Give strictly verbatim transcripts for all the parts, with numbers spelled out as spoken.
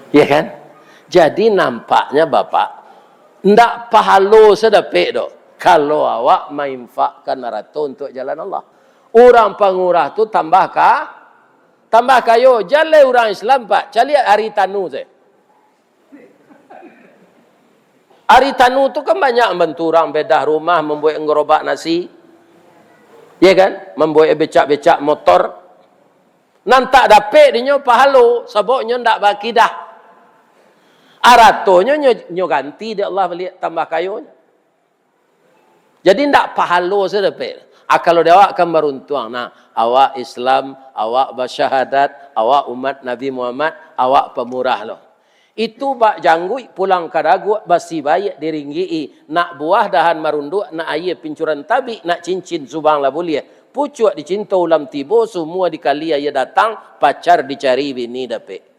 Ya kan? Jadi nampaknya Bapak, ndak pahalo sadapek doh, kalau awak mainfakkan arato untuak jalan Allah. Urang pangurah tu tambah ka, tambah kayo. Jaleh urang Islam, Pak, caliak ari tanu se. Ari tanu tu kan banyak mambantu urang bedah rumah, mambuek gerobak nasi. Ya kan? Mambuek becak-becak motor. Nan tak dapek dinyo pahalo, sabab nyo ndak baakidah. Aratonyo nyo, nyo ganti dek Allah baliak tambah kayonyo. Jadi ndak pahalo sajo dapek. Ah, kalau di awak kan baruntuang. Nah, awak Islam, awak basyahadat, awak umat Nabi Muhammad, awak pamurah lo. Itu bak jangguik pulang ka daguak, basi baiak diringgik-i, nak buah dahan marunduak, nak aia pincuran tabik, nak cincin subang lah buliah. Pucuak dicinto ulam tibo, sumua dikali aia datang, pacar dicari bini dapek.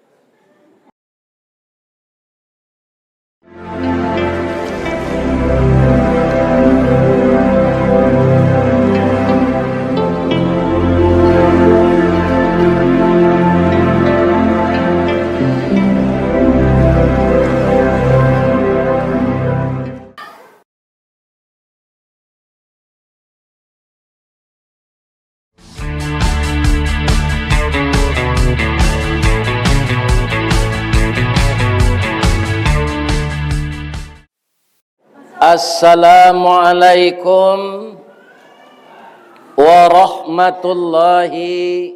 Assalamualaikum warahmatullahi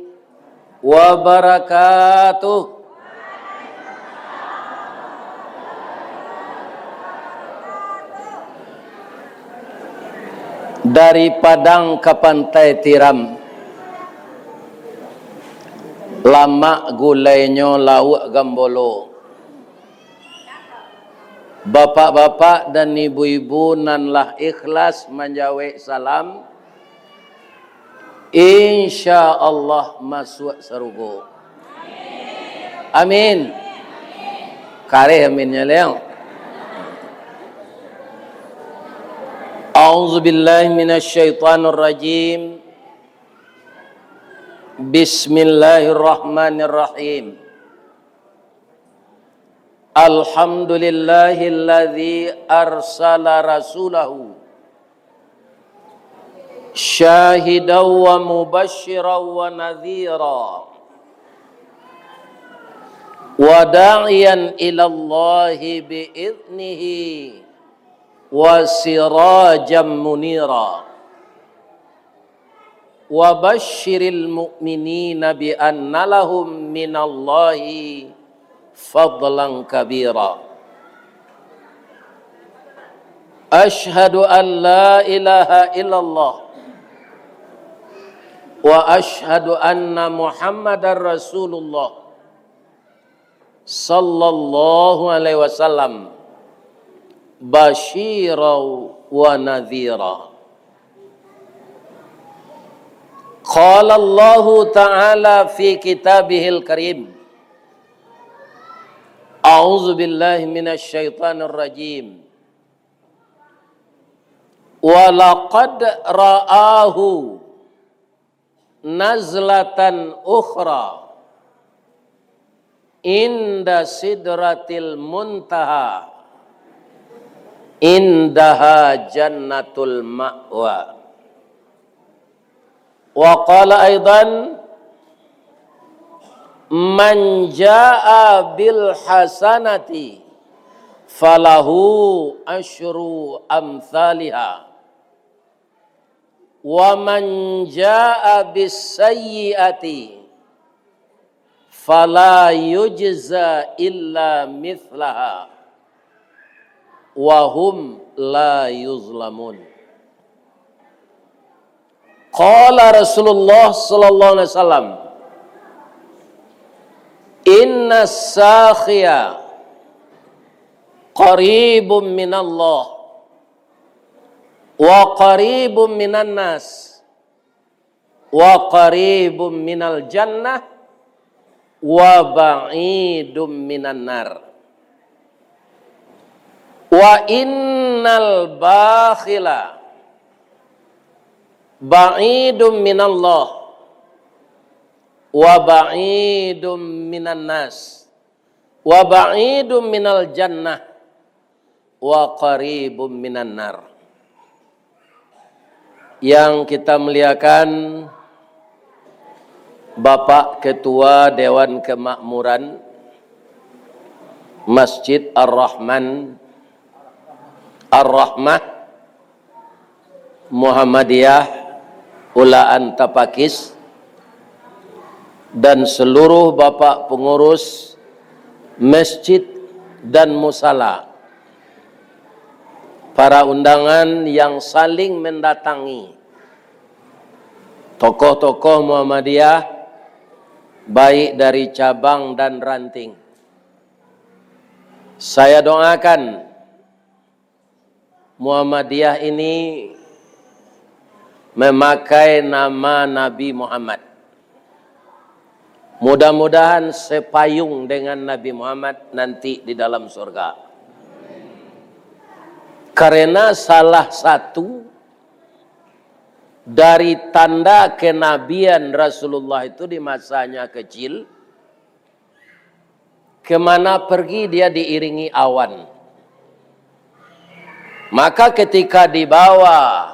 wabarakatuh. Dari Padang ka Pantai Tiram, lamak gulainyo lauak Gambolo. Bapak-bapak dan ibu-ibu nan lah ikhlas manjawek salam, insya Allah masuak sarugo. Amin. Kareh aminnyo, Leong. A'udzubillahi minasyaitonirrajim. Bismillahirrahmanirrahim. Alhamdulillahilladzi arsala rasulahu syahidan wa mubasyiran wa nadhira, wa da'iyan ilallahi bi'idnihi, wa sirajan munira. Wa basyiril mu'minina bi anna lahum minallahi fadlan kabira. Asyhadu an la ilaha illallah, wa asyhadu anna Muhammadar Rasulullah, sallallahu alaihi wasallam, basyirau wa nadhira. Qala Allahu ta'ala fi kitabihil karim, a'udzu billahi minasy syaithanir rajim. Wa laqad ra'ahu nazlatan ukhra inda sidratil muntaha, indaha jannatul ma'wa. Wa qala aidan, man jaa bil hasanati falahu asyru amthaliha. Wa man jaa bis sayyiati fala yujza illa mithlaha wa hum la yuzlamun. Qala Rasulullah sallallahu alaihi wasallam, inna sakhiya qaribun minallah wa qaribun minan nas, wa qaribun minal jannah, wa ba'idun minan nar. Wa innal bakhila ba'idun minallah, wa ba'idun minan nas. Wa ba'idum minal jannah, wa qaribum minan nar. Yang kita muliakan, Bapak Ketua Dewan Kemakmuran Masjid Ar-Rahman, Ar-Rahmah, Muhammadiyah Ulaan Tapakis, dan seluruh bapak pengurus masjid dan musala, para undangan yang saling mendatangi, tokoh-tokoh Muhammadiyah, baik dari cabang dan ranting. Saya doakan Muhammadiyah ini memakai nama Nabi Muhammad. Mudah-mudahan sepayung dengan Nabi Muhammad nanti di dalam surga. Karena salah satu dari tanda kenabian Rasulullah itu di masanya kecil, kemana pergi dia diiringi awan. Maka ketika dibawa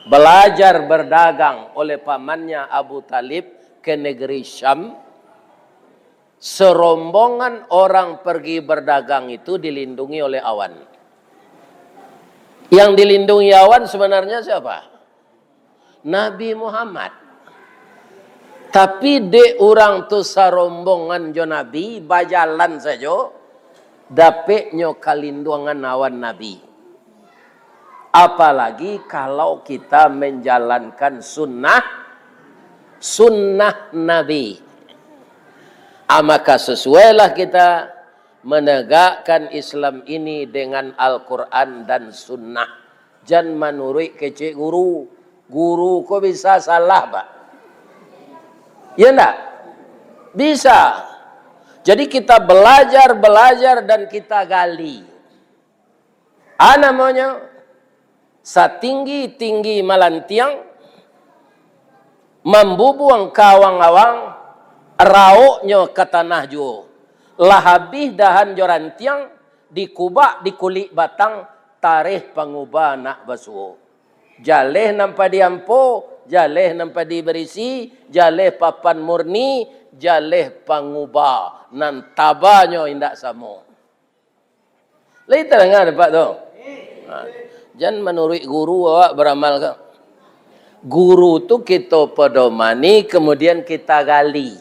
belajar berdagang oleh pamannya Abu Talib ke negeri Syam, serombongan orang pergi berdagang itu dilindungi oleh awan. Yang dilindungi awan sebenarnya siapa? Nabi Muhammad. Tapi dek urang tu sarombongan jo Nabi, bajalan sajo, dapeknyo kalinduangan awan Nabi. Apalagi kalau kita menjalankan sunnah, sunnah Nabi. Ah, maka sesuailah kita menegakkan Islam ini dengan Al-Quran dan Sunnah. Jan manuruik kecek guru. Guru ko bisa salah, Pak. Ya ndak? Bisa. Jadi kita belajar, belajar dan kita gali. A namonyo, satinggi-tinggi malantiang, mambubuang ka awang-awang, raoknyo ka tanah juo. Lah abih dahan jo rantiang, dikubak di kulik batang, tareh panguba nak basuo. Jaleh nan padi ampo, jaleh nan padi barisi, jaleh papan murni, jaleh panguba, nan tabanyo indak samo. Lai tadanga dek Apak tu? Ha. Jan manuruik guru awak baramal ka. Guru tu kito pedomani, kemudian kita gali.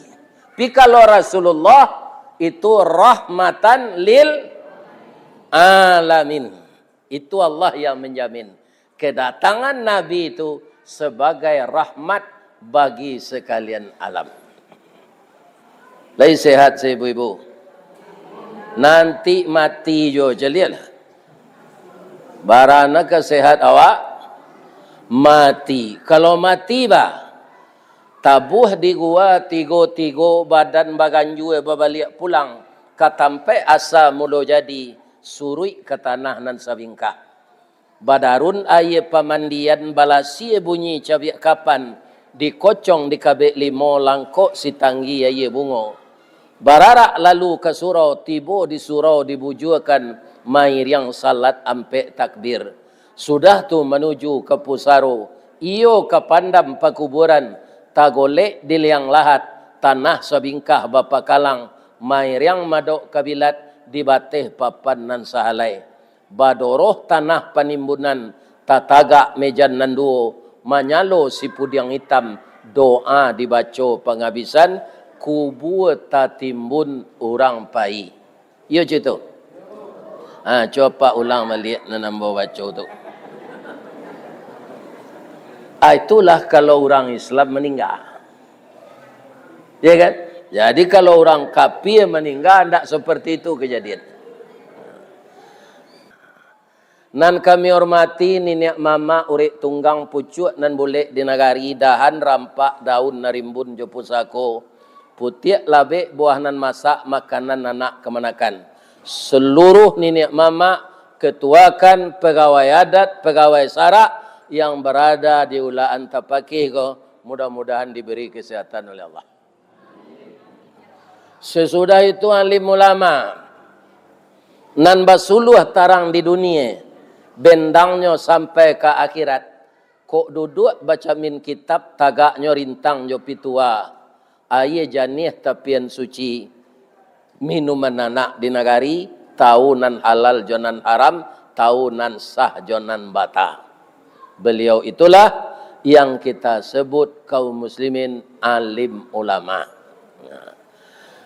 Tapi kalau Rasulullah itu rahmatan lil alamin. Itu Allah yang menjamin. Kedatangan Nabi itu sebagai rahmat bagi sekalian alam. Lai sehat se ibu-ibu? Nanti mati jo, caliaklah. Bara nan ka sehat awak? Mati. Kalau mati, bah, tabuah di gua tigo-tigo, badan baganjua babaliak pulang ka tampek asa mulo jadi, suruik ka tanah nan sabingkah. Badarun aia pamandian, balasia bunyi cabiak kapan, dikocong di kabek limo, langkok sitanggi aia bungo. Bararak lalu ka surau, tibo di surau dibujuakan, mairiang salat ampek takbir. Sudah tu manuju ka pusaro, iyo ka pandam pakuburan, tagolek di liang lahat, tanah sabingkah bapakalang, mairiang madok kabilat, di bateh papan nan sahalai. Badoroh tanah panimbunan, tatagak mejan nan duo, manyalo sipudiang itam, doa dibaco pangabisan, kubua tatimbun urang pai. Iyo cito. Ha, cubo Apak ulang baliak nan ambo baco tu. Ah, itulah kalau urang Islam maningga. Ya kan? Jadi kalau urang kafir maningga, ndak seperti itu kejadian. Nan kami hormati niniak mamak, urek tunggang, pucuak nan bulek di nagari, dahan rampak daun nan rimbun jo pusako, putiak labek buah nan masak, makanan anak kamanakan. Seluruh niniak mamak, ketuakan, pegawai adat, pegawai sarak yang berada di Ulaan Tapakih ko, mudah-mudahan diberi kesehatan oleh Allah. Sesudah itu alim ulama, Nan basuluah tarang di dunie, bendangnyo sampai ka akhirat. Kok duduak bacamin kitab, tagaknyo rintang jo pitua. Aia janiah tapian suci, minuman anak di nagari, tau nan halal jo nan haram, tau nan sah jo nan bata. Beliau itulah yang kita sebut kaum muslimin alim ulama. Nah,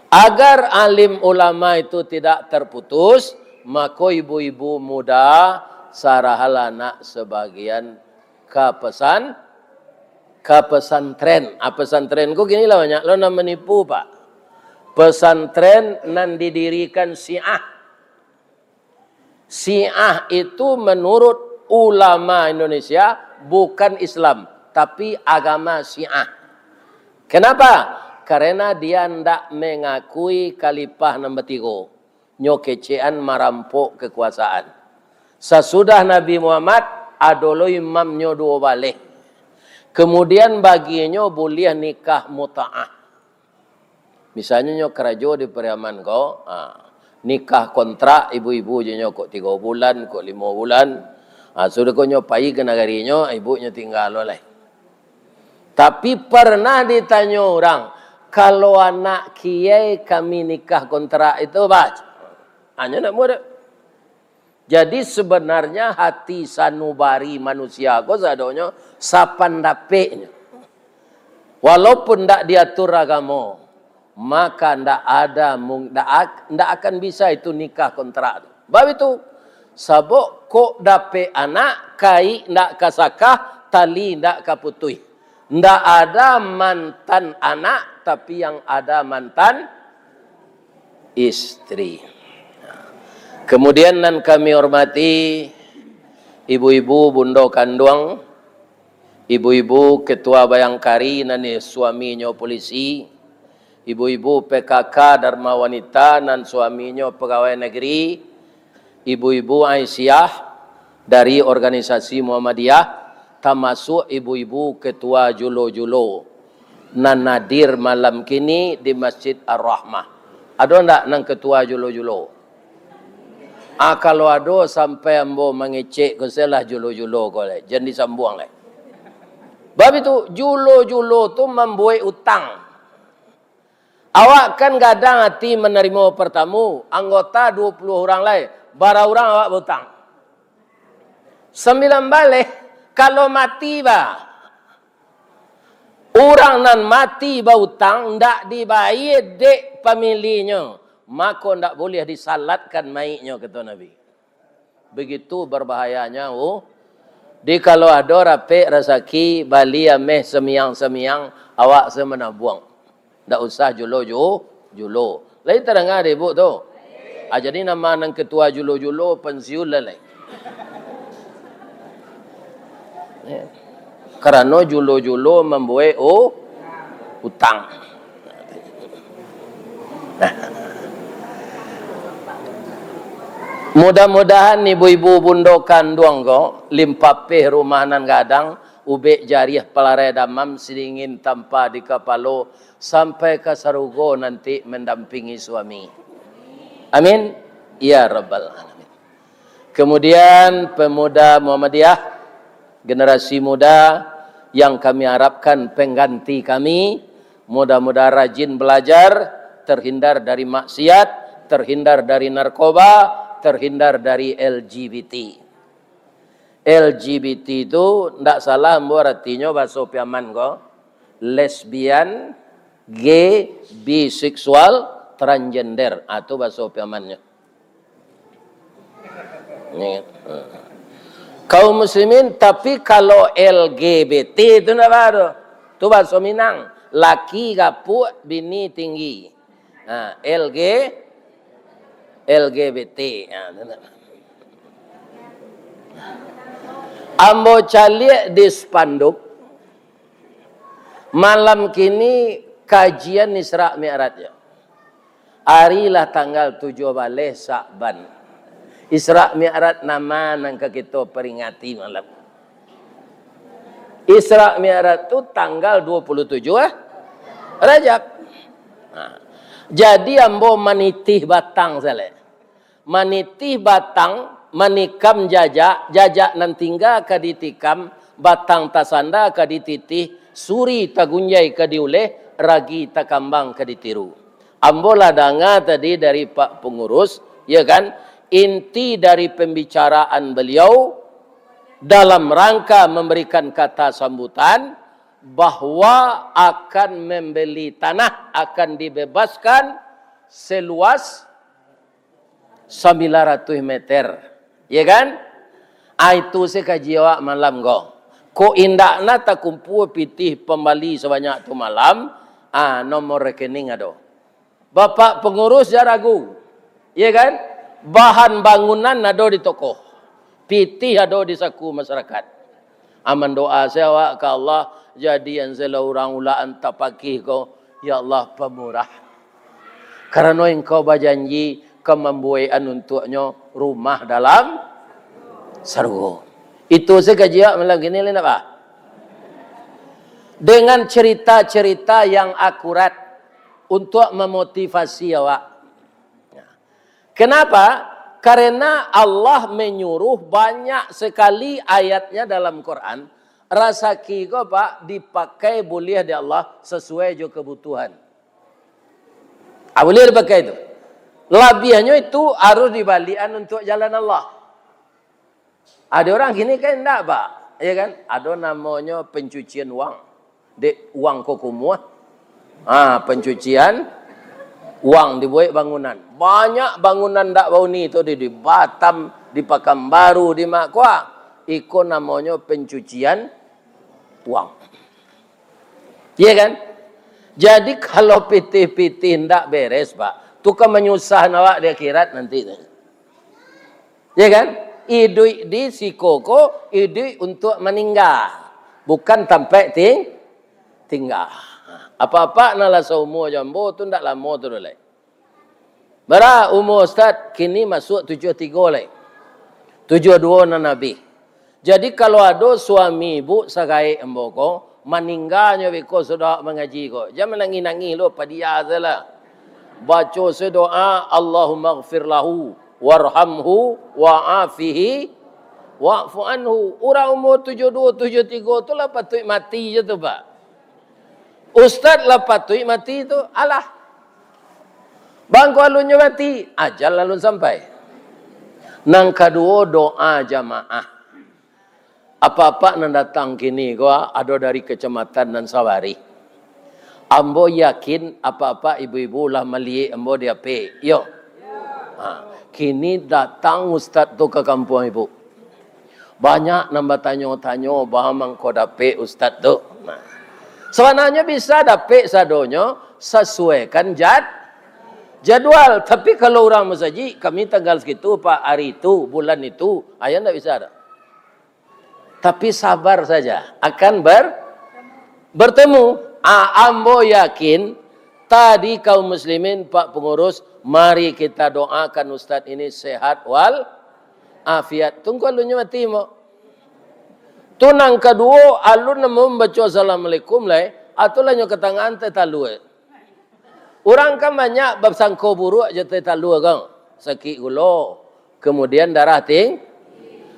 agar alim ulama itu tidak terputus, mako ibu-ibu muda, sarahalah anak sebagian ka pesan-, ka pesantren. Ah, pesantren ko kini lah banyak lo nan manipu, Pak. Pesantren nan didirikan Syiah. Syiah itu menurut ulama Indonesia bukan Islam, tapi agama Syiah. Kenapa? Karena dia ndak mengakui khalifah nomor tigo. Nyo kecekan marampok kekuasaan. Sasudah Nabi Muhammad, ado lo imamnyo duo baleh. Kemudian baginyo buliah nikah mutaah. Misalnyo nyo karajo di Pariaman ko, ha, nikah kontrak ibu-ibu je nyo kok tigo bulan, kok limo bulan. Ha, sudah ko nyo pai ka nagarinyo, ibunyo tingga lo lai. Tapi pernah ditanyo urang, "Kalau anak kiai kami nikah kontrak itu, bah?" Hanyo nak mudo. Jadi, sebenarnya hati sanubari manusia ko sadonyo sapandapeknyo. Walaupun ndak diatur agamo, maka ndak ada mung-, ndak ak-, ndak akan bisa itu nikah kontrak tu. Bab itu, sabab kok dapek anak, kaik ndak ka sakah, tali ndak ka putuih. Ndak ada mantan anak, tapi yang ada mantan istri. Kemudian nan kami hormati, ibu-ibu bundo kanduang, ibu-ibu ketua bayangkari nan suaminyo polisi, ibu-ibu P K K Dharma Wanita nan suaminyo pegawai negeri, ibu-ibu Aisyah dari organisasi Muhammadiyah, tamasuak ibu-ibu ketua julo-julo nan hadir malam kini di Masjid Ar-Rahmah. Ado ndak nan ketua julo-julo? Ah, kalau ado, sampai ambo mangecek ko salah julo-julo ko lai, jan disambuang lai. Bab itu, julo-julo tu mambuek utang. Awak kan gadang ati manarimo partamu, anggota duo puluah urang lai, bara urang awak bautang? Sambilan baleh, kalau mati bah. Urang nan mati bautang, ndak dibayie dek pamilihnyo, mako ndak buliah disalatkan mayiknyo, kato Nabi. Begitu berbahayanya, oh. Di kalau ado rapek rasaki, bali ameh samiang-samiang, awak se manabuang. Ndak usah julo-ju-, julo. Lai tadanga dek ibu tu? Ah, jadi nama nan ketua julo-julo pensiun lah lai. Ya. Karano julo-julo mambuek u-, utang. Nah. Mudah-mudahan ibu-ibu bundo kanduang ko, limpapeh rumah nan gadang, ubek jariah palarai damam, sidingin tampa di kapalo, sampai ka sarugo nanti mandampingi suami. Amin. Ya Rabbal Alamin. Kemudian, pemuda Muhammadiyah, generasi muda yang kami harapkan pengganti kami, mudah-mudahan rajin belajar, terhindar dari maksiat, terhindar dari narkoba, terhindar dari L G B T. L G B T tu ndak salah ambo aratinyo bahaso Piaman ko, lesbian, gay, biseksual, transgender. Ah, tu bahaso Piamannyo. Ni, eh. Kaum muslimin, tapi kalau L G B T tu ndak apa tu. Tu bahaso Minang. Laki gapuak, bini tinggi. Ha, L G, L G B T. Ha, tu ndak. Ambo caliak di spanduk, malam kini kajian Isra Mi'raj, yo. Ari lah tanggal tujuah baleh Sa'ban. Isra Mi'raj nama nan ka kito peringati malam? Isra Mi'raj tu tanggal dua puluh tujuh, ah, Rajab. Nah, jadi ambo manitih batang salah. Manitih batang, manikam jajak, jajak nan tingga ka ditikam, batang tasanda ka dititih, suri tagunjai ka diuleh, ragi takambang ka ditiru. Ambo lah danga tadi dari Pak Pengurus, ya kan, inti dari pembicaraan beliau dalam rangka memberikan kata sambutan bahwa akan membeli tanah, akan dibebaskan seluas sambilan ratuih meter. Ya kan? Ah, itu se kaji awak malam ko. Kok indak na takumpua pitih pambali sabanyak tu malam, ah, nomor rekening ado. Bapak pengurus jan ragu. Ya kan? Bahan bangunan ado di toko. Pitih ado di saku masyarakat. Aman doa se awak ka Allah, jadian se lah urang ulakan tapakih ko, ya Allah, pamurah. Karano Engkau bajanji ka mambuekan untuaknyo rumah dalam sarugo. Itu se kaji awak malam kini, lai ndak, Pak? Dengan cerita-cerita yang akurat untuk memotivasi awak. Kenapa? Karena Allah menyuruh banyak sekali ayatnya dalam Quran, rasaki ko, Pak, dipakai buliah di Allah sesuai jo kebutuhan. Ah, buliah dipakai tu. Labiahnyo itu harus dibalian untuk jalan Allah. Ado urang kini kan indak, Pak? Ya kan? Ado namonyo pencucian uang. Dek uang ko kumuah. Ha, pencucian uang dibuek bangunan. Banyak bangunan ndak bauni tu di, di Batam, di Pakanbaru, di Makua. Iko namonyo pencucian uang. Iya kan? Jadi kalau pitih-pitih ndak beres, Pak, tu kan manyusahkan awak di akhirat nanti. Ya kan? Iduik di siko ko, iduik untuak maningga. Bukan tampek ting-, tingga. Apa-apa nan lah saumua jo ambo tu ndak lamo tu doh lai. Bara umua Ustaz? Kini masuak tujuah tigo lai. Tujuah duo nan abih. Jadi kalau ado suami ibu sagaek ambo ko, maningganyo beko sudah mangaji ko, jan manangih-nangih lo, padia se lah. Baco se doa, "Allahummaghfir lahu, warhamhu, wa'afihi, wa'fu anhu." Urang umur tujuah duo, tujuah tigo tu lah patuik mati je tu, Pak. Ustaz lah patuik mati tu, alah. Bangko alunnyo mati, ajal alun sampai. Nan kaduo, doa jamaah. Apak-apak nan datang kini ko, ado dari kecamatan nan sabarih. Ambo yakin apak-apak ibu-ibu lah maliek ambo di H P, iyo. Ha, kini datang ustaz tu ka kampuang ibu. Banyak nan batanyo-tanyo, "Baa mangko dapek ustaz tu?" Nah. Sabananyo bisa dapek sadonyo, sasuaikan jad-, jadwal. Tapi kalau urang masajik, "Kami tanggal sakitu, Pak, ari itu, bulan itu," ayo ndak bisa doh. Tapi sabar saja, akan ber-, bertemu. A-, ambo yakin, tadi kaum muslimin, Pak Pengurus, mari kita doakan ustaz ini sehat wal afiat. Tunggu alunnyo mati, mo. Tu nan kaduo, alun namo mambaco assalamualaikum lai, atau lah nyo katangan teh talua. Urang kan banyak basangko buruak jo teh talua kan. Sakik gulo, kemudian darah ting-,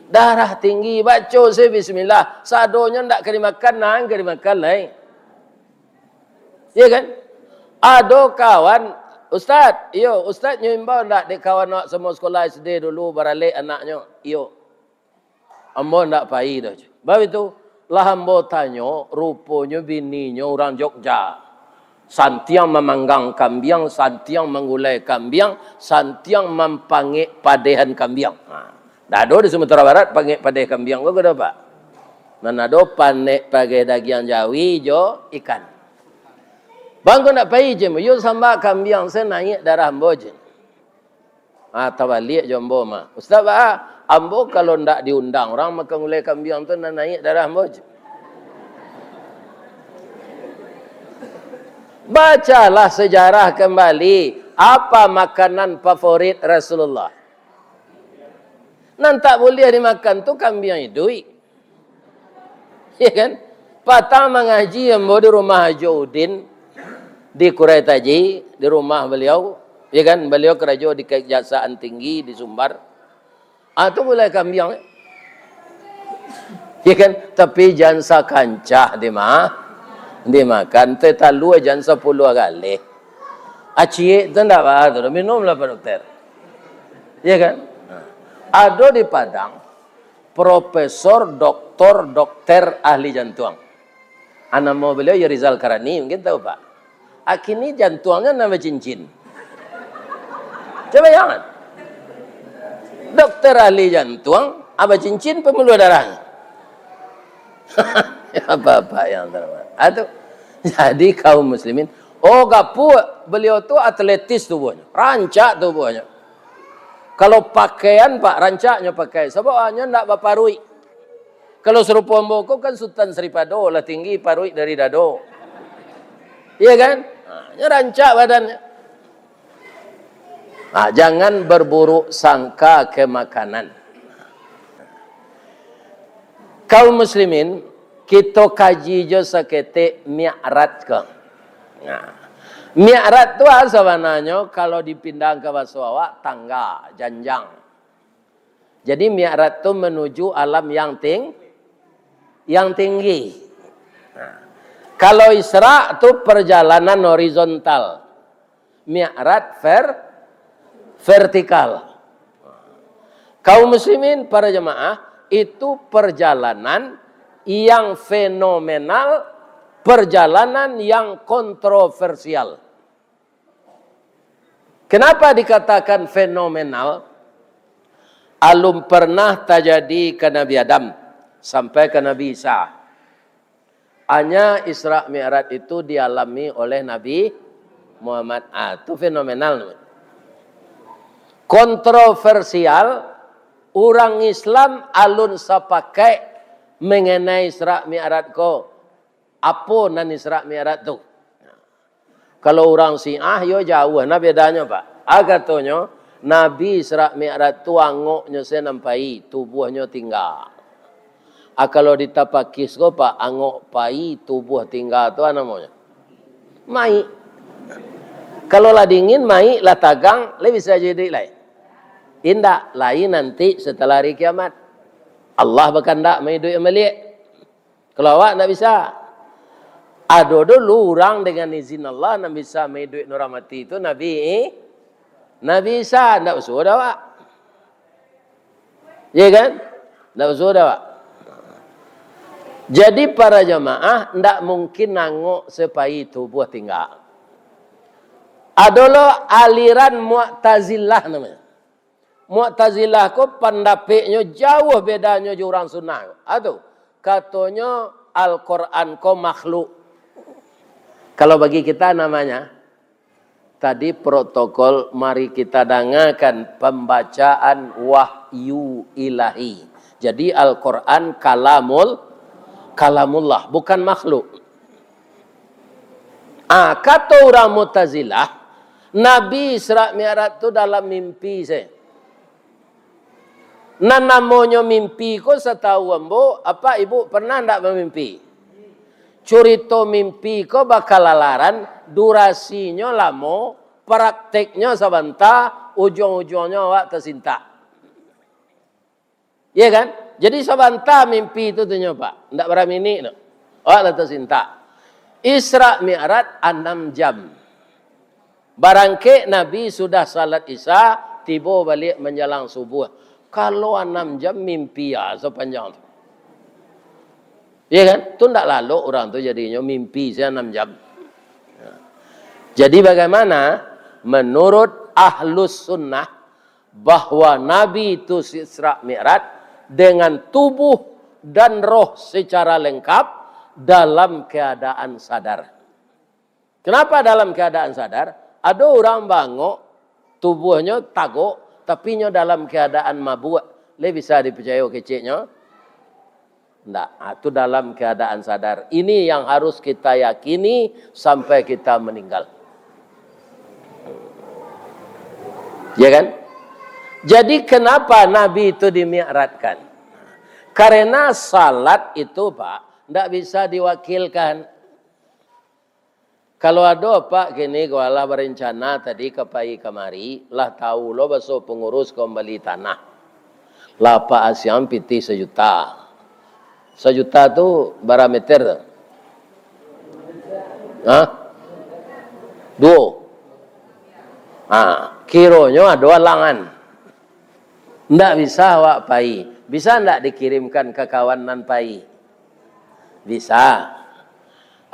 darah tinggi, baco se bismillah, sadonyo ndak ka dimakan, nan ka dimakan lai. Iya kan? Ado kawan, "Ustaz, iyo, Ustaz nyo imbau ndak dek kawan awak samo sekolah S D dulu, baralek anaknyo?" "Iyo." "Ambo ndak pai doh," ceh. Baitu, lah ambo tanyo, ruponyo bininyo urang Jogja. Santiang mamanggang kambiang, santiang manggulai kambiang, santiang mampangek padehan kambiang. Ha. Ndak ado di Sumatera Barat pangek padeh kambiang ko, ko ado, Pak? Nan ado panek padeh dagiang jawi jo ikan. "Bangko ndak pai," ceh, "yo samba kambiang se naiak darah ambo," ceh. Ah, tabaliak jo ambo mah. "Ustaz, baa, ambo kalau ndak diundang urang makan gulai kambiang tu, nan naiak darah ambo," ceh. Bacalah sejarah kembali, apa makanan favorit Rasulullah. Nan tak buliah dimakan tu kambiang iduik. Ya kan? Patang mangaji ambo di rumah Haji Udin, di Kurai Taji, di rumah baliau. Ya kan? Baliau karajo di Kejaksaan Tinggi di Sumbar. Ah, tu bulai kambiang. Ya kan? Tapi jan sakancah dima-, dimakan. Teh talua jan sapuluah galeh. Aciek tu ndak apa tu. Minumlah, Pak Dokter. Ya kan? Ado di Padang, profesor, doktor, dokter, ahli jantuang. Ah, namo baliau yo Rizal Karani, mungkin tahu, Pak. Ah, kini jantuangnyo nan bacincin. Cubo bayangkan. Dokter ahli jantuang, ah, bacincin pembuluh darah. Bapak-bapak yang terhormat. Ah, tu. Jadi kaum muslimin, oh, gapuak, baliau tu atletis tubuhnyo, rancak tubuhnyo. Kalau pakaian, Pak, rancaknyo pakai, sabab awaknyo ndak baparuik. Kalau sarupo ambo ko kan Sutan Saripado, lah tinggi paruik dari dado. Iya kan? Ha, nyo rancak badannyo. Ha, jangan berburuk sangka ke makanan. Kaum muslimin, kito kaji jo saketek mi'raj ko. Nah, mi'raj tu, ah, sabananyo kalau dipindahan ka bahaso awak, tangga, janjang. Jadi mi'raj tu menuju alam yang ting-, yang tinggi. Nah, kalau Isra tu perjalanan horizontal, mi'raj ver-, vertikal. Kaum muslimin, para jemaah, itu perjalanan yang fenomenal, perjalanan yang kontroversial. Kenapa dikatakan fenomenal? Alun pernah tajadi ka Nabi Adam sampai ka Nabi Isa. Hanya Isra Mi'raj itu dialami oleh Nabi Muhammad. Ah, tu fenomenal. Kontroversial, urang Islam alun sapakaik mengenai Isra Mi'raj ko. Apo nan Isra Mi'raj tu? Kalau urang Syiah, yo jauah nah bedanyo, Pak. Ah, katonyo, Nabi Isra Mi'raj tu angoknyo se nan pai, tubuahnyo tingga. Ah, kalau di Tapakis ko, Pak, angok pai, tubuah tingga tu, ah, namonyo? Maik. Kalau lah dingin, maik, lah tagang, lai bisa jo iduik lai? Indak, lai nanti setelah hari kiamat. Allah bakandak maiduik baliak. Kalau awak ndak bisa. Ado dulu urang dengan izin Allah nan bisa maiduik urang mati tu, Nabi, Nabi Isa, ndak basuo doh awak. Iya kan? Ndak basuo doh awak. Jadi para jamaah ndak mungkin nangok se pai tubuah tingga. Ado lo aliran Mu'tazilah namonyo. Mu'tazilah ko pandapeknyo jauah bedanyo jo urang Sunnah. Ado, katonyo Al-Quran ko makhluk. Kalau bagi kita namanya, tadi protokol, mari kita dangakan pambacaan wahyu ilahi. Jadi Al-Quran kalamul, kalamullah, bukan makhluk. Ah, kato urang Mu'tazilah, Nabi Isra Mi'raj tu dalam mimpi se. Nan namonyo mimpi ko, satau ambo, apak ibu pernah ndak bamimpi? Curito mimpi ko bakalalaran, durasinyo lamo, prakteknyo sabanta, ujuang-ujuangnyo awak tasintak. Iya kan? Jadi sabanta mimpi tu, tu nyo, Pak. Ndak bara minik tu. Awak lah tasintak. Isra Mi'raj anam jam. Barangkek Nabi sudah salat Isya, tibo baliak manjalang subuah. Kalau anam jam mimpi, ah, sapanjang tu. Iya kan? Tu ndak lalok urang tu jadinyo mimpi se anam jam. Jadi bagaimana menurut Ahlus Sunnah, bahwa Nabi itu Isra Mi'raj dengan tubuh dan roh secara lengkap dalam keadaan sadar. Kenapa dalam keadaan sadar? Ado urang bangok, tubuahnyo tagok, tapi nyo dalam keadaan mabuak. Lai bisa dipicayo keceknyo? Ndak, ah, tu dalam keadaan sadar. Ini yang harus kita yakini sampai kita meninggal. Ya kan? Jadi kenapa Nabi itu dimi'rajkan? Karena salat itu, Pak, ndak bisa diwakilkan. Kalau ado apak kini ko alah barencana tadi ka pai kamari, lah tahu lo baso pangurus ka mambali tanah. Lah apak asiang pitih sajuta. Sajuta tu bara meter tu? Hah? Duo. Ha, kironyo ado alangan. Ndak bisa awak pai. Bisa ndak dikirimkan ka kawan nan pai? Bisa.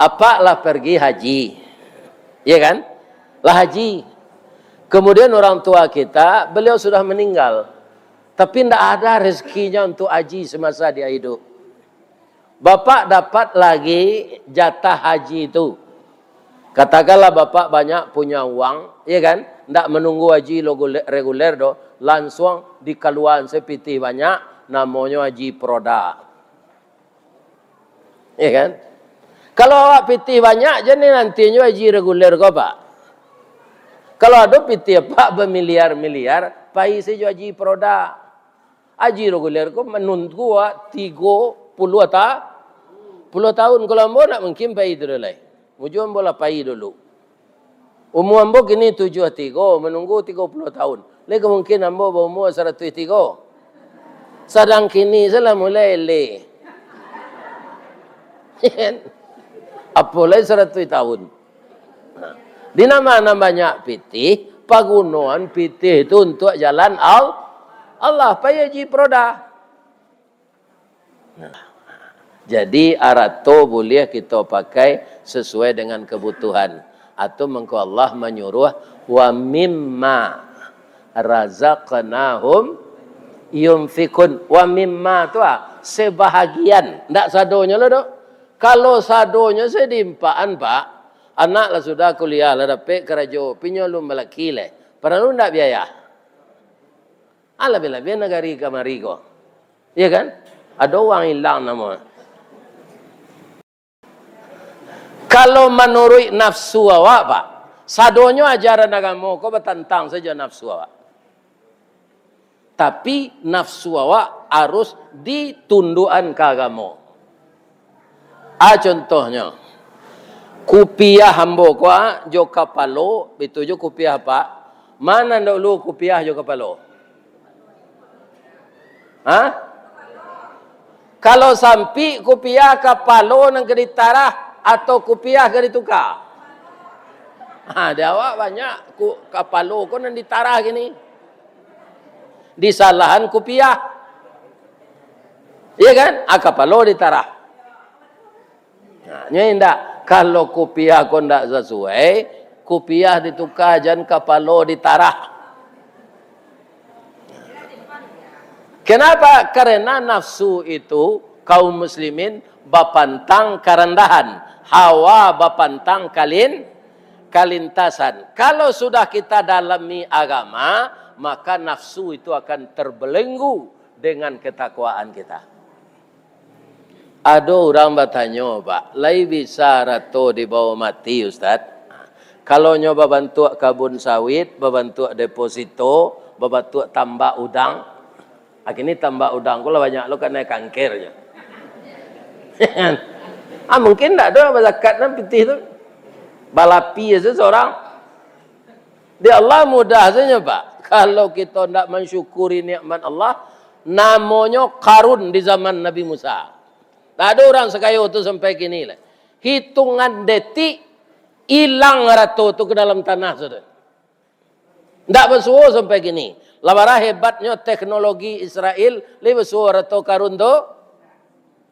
Apak lah pergi haji. Iya kan? Lah haji. Kemudian orang tua kita, beliau sudah meninggal. Tapi ndak ada rezekinya untuk haji semasa dia hidup. Bapak dapat lagi jatah haji itu. Katakanlah bapak banyak punya uang, iya kan? Ndak menunggu haji logu-, reguler doh, lansuang dikaluaan se pitih banyak, namonyo haji peroda. Iya kan? Kalau awak pitih banyak, jadi nantinyo haji reguler ko, Pak. Kalau ado pitih, Pak, bamiliar-miliar, pai sajo haji peroda. Haji reguler ko manunggu awak tigo puluah ta-, puluah tahun. Kalau ambo ndak mungkin pai tu doh lai. Mujua ambo lah pai dulu. Umua ambo kini tujuah tigo, manunggu tigo puluah tahun. Lai ka mungkin ambo baumua saratuih tigo. Sadang kini se lah mulai eleh. Apo lai saratuih tahun. Nah, di nan banyak pitih, pagunoan pitih tu untuak jalan Al-, Allah, pai haji peroda. Nah, jadi arato buliah kito pakai sasuai dengan kabutuhan. Atau mangko Allah manyuruah, "Wa mimma razaqnahum yunfikun." Wa mimma tu ah, sebahagian, ndak sadonyo lo doh. Kalau sadonyo se diimpakan, Pak, anak lah sudah kuliah, lah dapek karajo, pinyo alun balaki lai. Paralu ndak biaya? Ah, labiah-labiah nagari kamari ko. Iya kan? Ado uang ilang namo. Kalau manuruik nafsu awak, Pak, sadonyo ajaran agamo ko batantang sajo nafsu awak. Tapi, nafsu awak harus ditundukan ka agamo. A, contohnyo, kupiah ambo ko, a, jo kapalo, itu jo kupiah, Pak. Mana nan dahulu kupiah jo kapalo? Ha? Kalau sampik kupiah, kapalo nan ka ditarah, atau kupiah ka dituka? Ha, di awak banyak ku-, kapalo ko nan ditarah kini. Disalahan kupiah. Iya kan? A, kapalo ditarah. Nah, nyo indak. Kalau kupiah ko ndak sasuai, kupiah dituka, jan kapalo ditarah. Kenapa? Karena nafsu itu, kaum muslimin, bapantang karandahan, hawa bapantang kalin-, kalintasan. Kalau sudah kita dalami agama, maka nafsu itu akan terbelenggu dengan ketakwaan kita. Ado urang batanyo, Pak, "Lai bisa arato dibawa mati, Ustaz?" Kalau nyo babantuak kabun sawit, babantuak deposito, babantuak tambak udang, a, kini tambak udang ko lah banyak lo kanai kanker nyo. A, mungkin ndak ado bazakat nan pitih tu. Balapi se surang. Di Allah mudah sajo, Pak. Kalau kito ndak mansyukuri nikmat Allah, namonyo Karun di zaman Nabi Musa. Ndak ado urang sakayo tu sampai kini lai. Hitungan detik, ilang arato tu ka dalam tanah sudah. Ndak basuo sampai kini. Lah bara hebatnyo teknologi Israel, lai basuo arato Karun tu?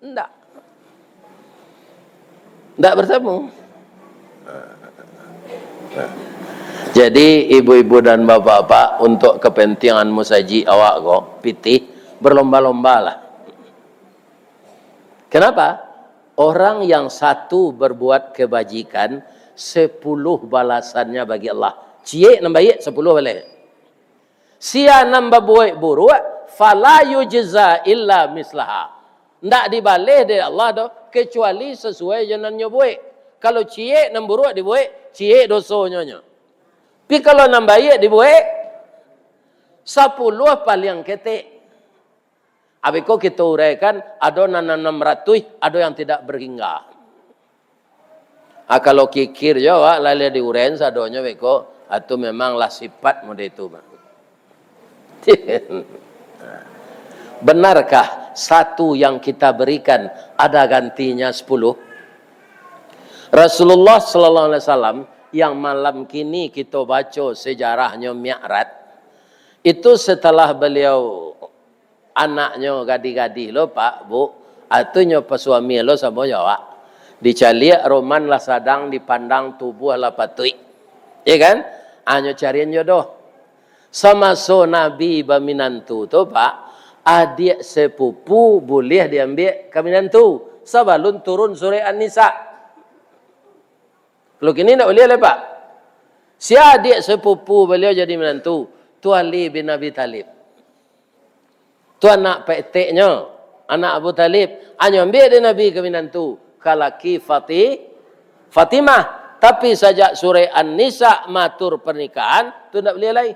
Ndak. Ndak bertemu. Jadi, ibu-ibu dan bapak-bapak, untuk kepentingan musajik awak ko, pitih, berlomba-lombalah. Kenapa? Orang yang satu berbuat kebajikan, sepuluh balasannya bagi Allah. Ciek nan baiak, sepuluh baleh. Sia nan babuek buruak, fala yujza illa mislaha. Ndak dibaleh dek Allah doh, kecuali sasuai jo nan nyo buek. Kalau ciek nan buruak dibuek, ciek dosonyo nyo. Tapi kalau nan baiak dibuek, sapuluah paliang ketek. Abih ko kito uraikan, ado nan anam ratuih, ado yang tidak berhingga. Ah, kalau kikir jo awak, lah, lah diuren sadonyo beko, ah, tu memanglah sifat model itu, Bang. Benarkah satu yang kita berikan ada gantinya sepuluh? Rasulullah sallallahu alaihi wasallam yang malam kini kita baca sejarahnyo Mi'raj, itu setelah beliau anaknyo gadih-gadih lo, Pak, Bu, atunyo pasuami lo samo jo awak. Dicaliak roman lah sadang, dipandang tubuah lah patuik. Ya kan? Anyo carian jodoh. Samaso Nabi baminantu tu, Pak, adiak sepupu buliah diambiak ka minantu sabalun turun surek An-Nisa. Kalau kini ndak buliah lai, Pak. Sia adiak sepupu baliau jadi minantu? Tu Ali bin Abi Thalib. Tu anak peteknyo, anak Abu Thalib. Anyo ambiak dek Nabi ka minantu, ka laki Fati-, Fatimah. Tapi sajak surek An-Nisa maatur pernikahan, tu ndak buliah lai.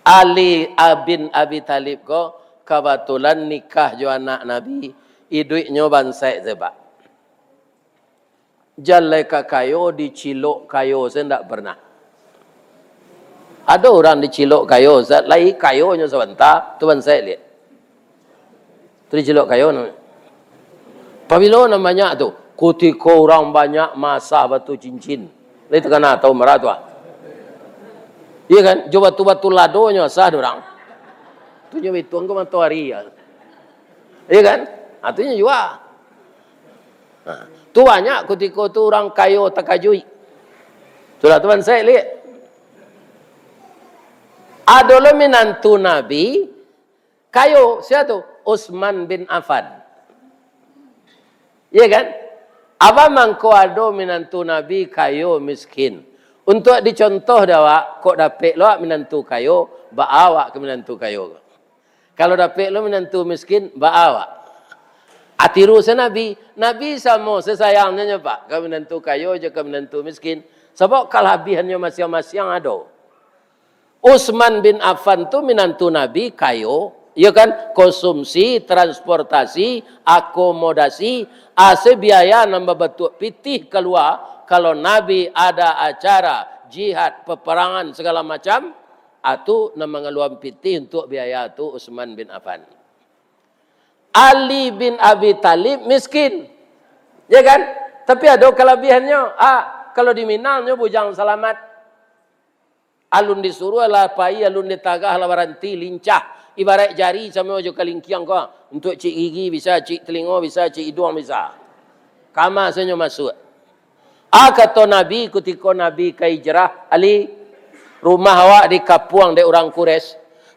Ali bin Abi Thalib ko kabatulan nikah jo anak Nabi, iduiknyo bansaik se, Pak. Jaleh ka kayo, dicilok kayo se ndak pernah. Ado urang dicilok kayo, sa-, lai kayonyo sabanta, tu bansaik liak. Tu dicilok kayo namonyo. Pabilo nan banyak tu? Kutiko urang banyak maasah batu cincin. Lai takana taun bara tu, ah. Iya kan? Jo batu-batu ladonyo asah dek urang. Tu nyo bituang ka matoari, ah. Iya kan? Ah, tu nyo jua. Nah, tu banyak kutiko tu urang kayo takajuik. Sudah tu bansaik liak. Ado lo minantu Nabi, kayo, sia tu? Utsman bin Affan. Iya kan? Apo mangko ado minantu Nabi kayo miskin? Untuak dicontoh dek awak, kok dapek lo awak minantu kayo, baa awak ka minantu kayo. Kalau dapek lo minantu miskin, baa awak? Atiru se Nabi. Nabi samo se sayangnyo nyo, Pak, ka minantu kayo jo ka minantu miskin. Sabab kalabiahannyo masiang-masiang ado. Utsman bin Affan tu minantu Nabi kayo, iyo kan, konsumsi, transportasi, akomodasi, ase biaya nan babatuak pitih kalua, kalau Nabi ada acara jihad, peperangan, sagala macam, atu nan mangaluan pitih untuak biaya tu Utsman bin Affan. Ali bin Abi Thalib miskin, ya kan? Tapi ado kalabihannyo. Ah, kalau di Minang nyo bujang salamat. Alun disuruah lah pai, alun ditagah lah baranti, lincah. Ibaraik jari samo jo kalingkiang ko. Untuak cik gigi bisa, cik talingo bisa, cik iduang bisa. Kama sajo masuak. Ah, kato Nabi, kutiko Nabi ka hijrah, "Ali, rumah awak dikapuang dek urang Quraisy.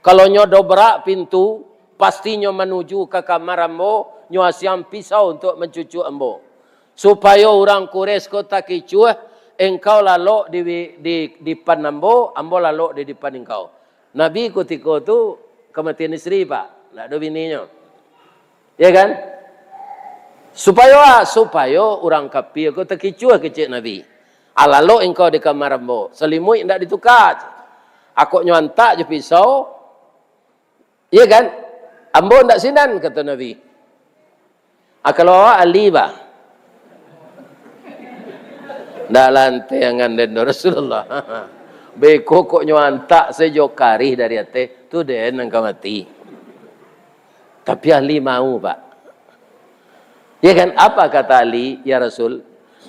Kalau nyo dobrak pintu, pasti nyo manuju ka kamar ambo, nyo asiang pisau untuak mancucuak ambo. Supayo urang Quraisy ko takicuah, engkau lalok di, di dipan ambo, ambo lalok di dipan engkau." Nabi kutiko tu kamatian isteri, Pak. Ndak ado bininyo. Ya kan? Supayo, ah, supayo urang kapia ko takicuah kecek Nabi. "Ah, lalok engkau di kamar ambo. Salimuik ndak dituka. Akoknyo antak jo pisau. Iya kan? Ambo ndak sinan," kato Nabi. "Ah, kalau awak Ali, bah." "Ndak lantiangan den do Rasulullah." Beko kok nyo antak sajo karih dari ateh, tu den nan ka mati. Tapi Ali mau, Pak. Ya kan? Apa kata Ali, "Ya Rasul,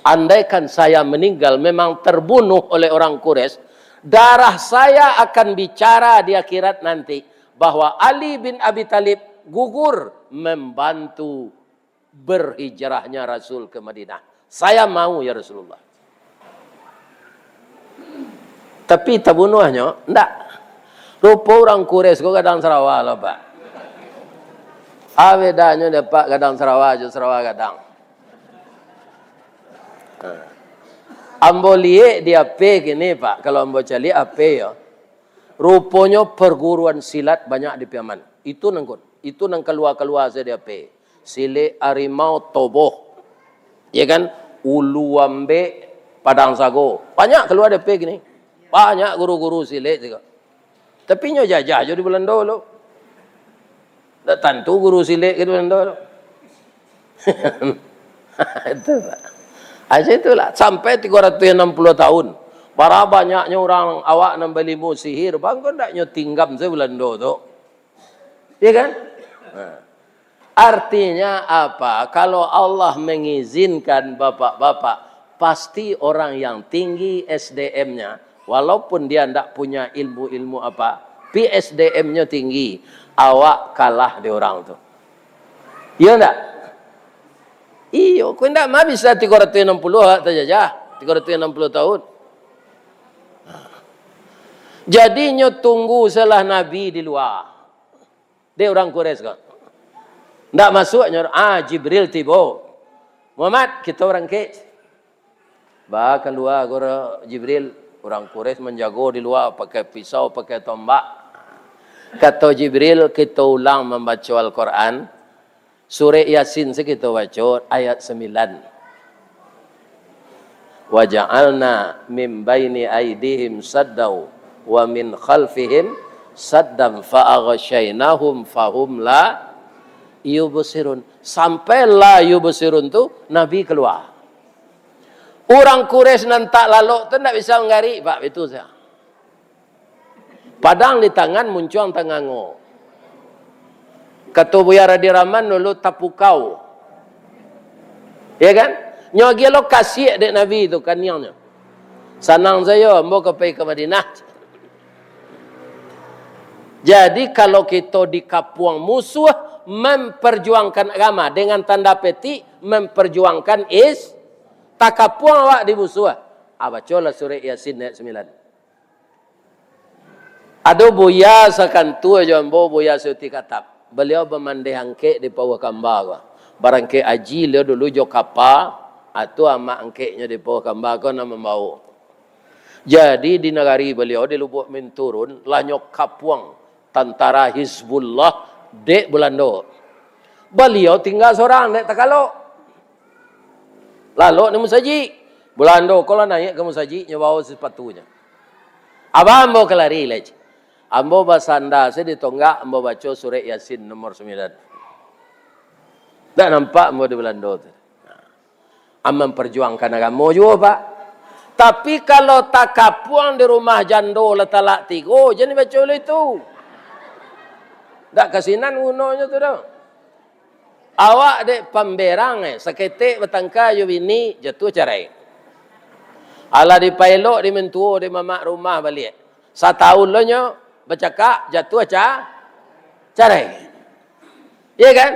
andaikan saya meninggal memang terbunuh oleh orang Quraisy, darah saya akan bicara di akhirat nanti bahwa Ali bin Abi Thalib gugur membantu berhijrahnya Rasul ke Madinah. Saya mau, ya Rasulullah." Tapi tabunuahnyo? Ndak. Rupo urang Quraisy ko gadang sarawa lo, Pak. A bedanyo dek Pak gadang sarawa jo sarawa gadang. Ha. Ambo liek di H P kini, Pak. Kalau ambo caliak H P yo. Ruponyo perguruan silat banyak di Piaman. Itu nan kun. Itu nan kalua-kalua sajo di H P. Silek Arimau Toboh. Ya kan? Ulu Ambek, Padang Sago. Banyak kalua di H P kini. Banyak guru-guru silek tu. Tapi nyo jajah jo di Belando lo. Ndak tantu guru silek ka di Belando lo. Itu, Pak. Ah, itulah. Sampai tigo ratuih anam puluah tahun. Bara banyaknyo urang awak nan bailmu sihir, bang, kok ndak nyo tinggam sajo Balando tu. Ya kan? Nah. Artinya apa? Kalau Allah mengizinkan, bapak-bapak, pasti orang yang tinggi S D M-nya, walaupun dia ndak punya ilmu-ilmu apa, tapi S D M-nyo tinggi, awak kalah di orang tu. Iya ndak? Iyo, kok ndak mah bisa tigo ratuih anam puluah awak tajajah, tigo ratuih anam puluah tahun. Jadi, nyo tunggu sajolah Nabi di lua. Dek urang Quraisy ko. Ndak masuak nyo, ah, Jibril tibo. "Muhammad, kito barangkek." Ba kalua guru Jibril, urang Quraisy manjago di lua, pakai pisau, pakai tombak. Kato Jibril, "Kito ulang mambaco Al-Quran, surek Yasin se kito baco, ayat sambilan." "Wa ja'alna min baini aidihim saddau wa min khalfihim saddan fa aghsyainahum fahum la yubsirun." Sampai la yubsirun tu, Nabi kalua. Urang Quraisy nan tak lalok tu ndak bisa manggarik, Pak, itu sajo. Padang di tangan, muncuang tangango. Kato Buya Radi Rahman dulu, tapukau. Ya kan? Nyo agiah lo kasiak dek Nabi tu, kaniangnyo. "Sanang sajo, ambo ka pai ka Madinah." Jadi, kalau kito dikapuang musuah, memperjuangkan agama, dengan tanda petik, memperjuangkan is-, takapuang awak di musuah. Ah, bacolah surek Yasin ayat sambilan. Ado buya sakantua jo ambo, Buya Suti Katap. Baliau bamandeh angkek di Pauah Kamba ko. Barangkek aji baliau dulu jo kapa, atu amak angkeknyo di Pauah Kamba ko nan mambawo. Jadi, di nagari baliau, di Lubuak Minturun, lah nyo kapuang tantara Hizbullah dek Bulando. Baliau tingga sorang dek takalok. Lalok di musajik. Bulando ko lah naiak ka musajik, nyo bawo sipatunyo. "Abah, ambo ka lari lai. Ambo basanda se di tonggak, ambo baco surek Yasin nomor sambilan." Ndak nampak ambo di Bulando tu. Ah, mamparjuangkan agamo juo, Pak. Tapi, kalau takapuang di rumah jando lah talak tigo, jan dibaco lo itu. Ndak kasinan gunonyo tu doh. Awak dek pamberang, eh, saketek batangka jo bini, jatuah carai. Alah dipaelok, dimentuo, dimamak rumah baliak. Satahun lo nyo bacakak, jatuah ca-, carai. Iya kan?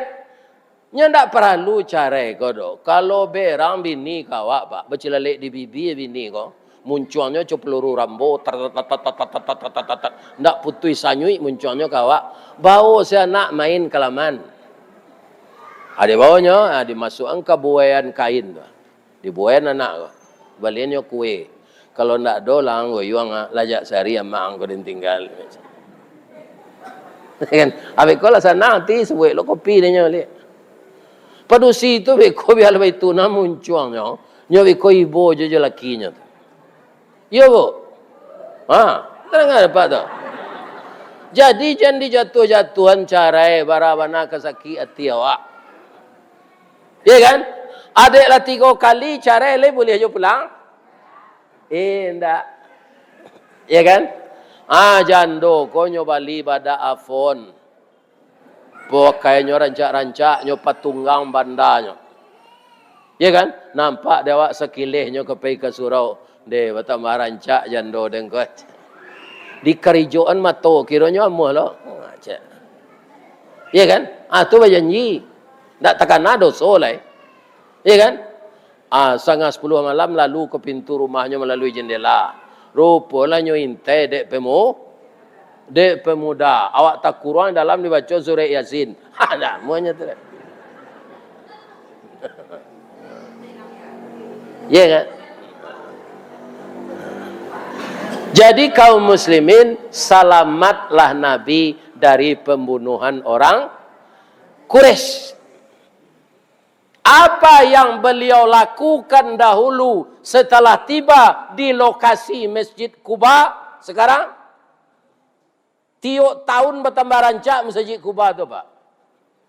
Nyo ndak paralu carai ko doh. Kalau berang bini ka awak, Pak, bacilalek di bibia bini ko, muncuangnyo co peluru Rambo, tar, tar, tar, tar, tar, tar, tar, tar, tar, tar. Ndak putuih sanyuik muncuangnyo ka awak. Bawo si anak main ka laman. Ado bawonyo, ah, dimasuakan ka buaian kain tu. Dibuaian anak ko. Baliannyo kue. Kalau ndak ado lah, ang goyuang, ah, lajak sari amak ang ko den tingga. Kan? Abih ko lah sanang ati, sabuik lo kopi dek nyo liak. Padusi tu beko biar baitu nah muncuangnyo, nyo beko ibo jo, jo lakinyo tu. Iyo, Bu? Ha, tadanga dapek tu. Jadi, jan dijatuah-jatuahan carai, bara bana ka sakik ati awak. Iya kan? Adek lah tigo kali carai, lai buliah jo pulang? Eh, indak. Iya kan? Ah, jando ko nyo bali badak Avon. Pakaiannyo rancak-rancak, nyo patunggang bandanyo. Iya kan? Nampak dek awak sakileh nyo ka pai ka surau. Deh, batambah rancak jando den ko. Dikarijoan mato, kironyo amuah lo. Ha, cek. Iya kan? Ah, tu bajanji. Ndak takana doso lai. Iya kan? Ah, sangah sapuluah malam lalu ka pintu rumahnyo malalui jendela. Ruponyo intai dek pemu-, dek pemuda. Awak takuruang dalam dibaco surek Yasin. Ha, dah, muahnyo tu dah. Ya kan? Jadi kaum muslimin, salamatlah Nabi dari pembunuhan orang Quraisy. Apa yang beliau lakukan dahulu setelah tiba di lokasi Masjid Quba sekarang? Tiok tahun batambah rancak Masjid Quba tu, Pak.